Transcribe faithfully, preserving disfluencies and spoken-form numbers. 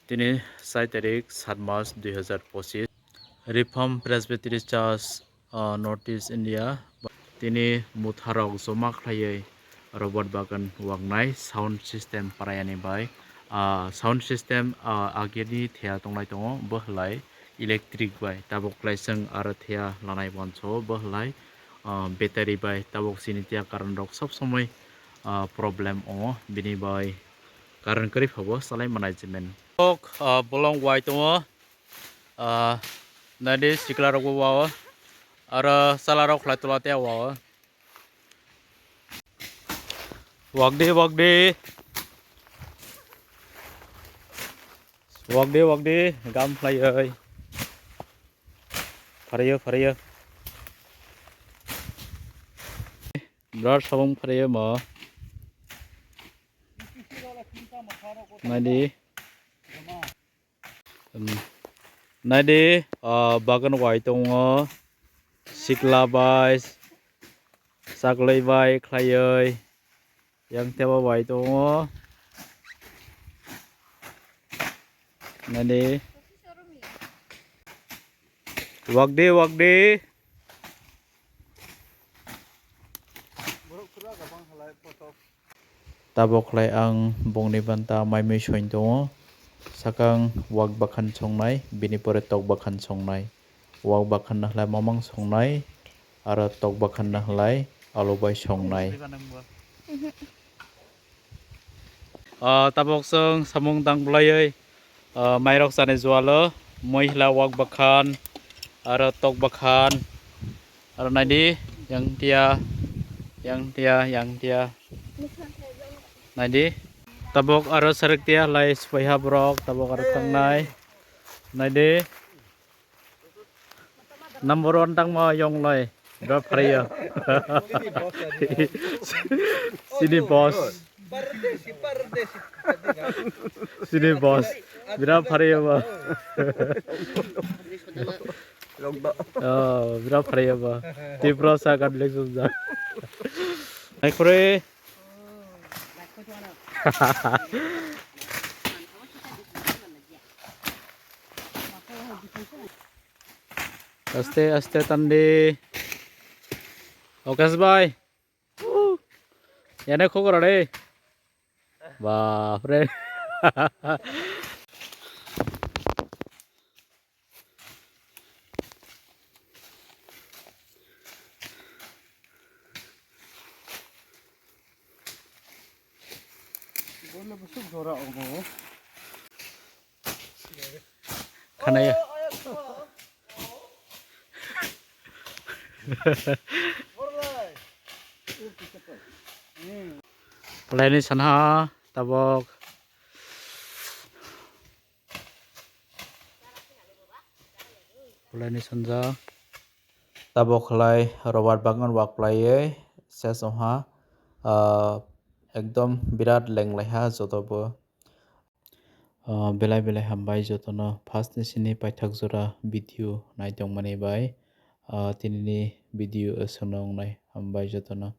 Tini char tarik, sat mas, dui hazar pochis. Reformed Presbyterian Church, ah, North East India. Tini motharok joma khlaiwi Robert Bagan wagnai sound system parayani bai. Ah, sound system, ah, agini thea tongnai tongo, bo hlai electric bai. Tabuk khlai chwng aro thea lanai wanso, bo hlai, ah, battery bai. Tabuk chini thea current rok sob somoi, ah, problem wngo, bini bai current kwrwi phabo chalai manai jemen. Tok, ah, bolong wai tongo. Ah, nadi sikla rok bo wao. Aro chala rok khlai tola te wao. Wagdi, wagdi. Wagdi, wagdi. Gam khlai oi. Phariyo, phariyo. Brar sabung phariyo mo. Nadi. Um, naidi, ah, bagan wai tongo, sikla bai, chaklai bai khlaioi, yang tebo bai tongo. Naidi, wagdi, wagdi. Tabok khlai ang bongni banta mai mui soin tongo. Sakang wak bakhan songnai, bini pore tok bakhan songnai. Wak bakhan na khlai mamang songnai, aro tok bakhan na khlai alu bai songnai. Ah, tabok chwng samung tang bwlaiwi, ah, mairok chani jualo, mui hla wak bakhan, aro tok bakhan, aro naidi, yang tia, yang tia, yang tia. Naidi, tabok aro sariktia lai swpaiha borok, tabok aro thangnai. Naidi. Number one tangma yong lai. Bra phariya. Sini boss. Sini boss. Bra phariya ba. Oh, bra phariya ba. Tipra sa kan lek sumja. Ai kore. Aste aste tandi. Okas bhai. Yane khogor re. Bapre. Khanaya. Pulaini sanha tabok. Pulaini sanja. Tabok khlai Robert Bagan wak plaiwi ses wngha, ah, ekdom birat lenglaiha jotobo. Ah, belai belai hambai jotono first ni sini paithak jora video naitongmani bai, ah, tinini video aswkno wngnai, hambai jotono.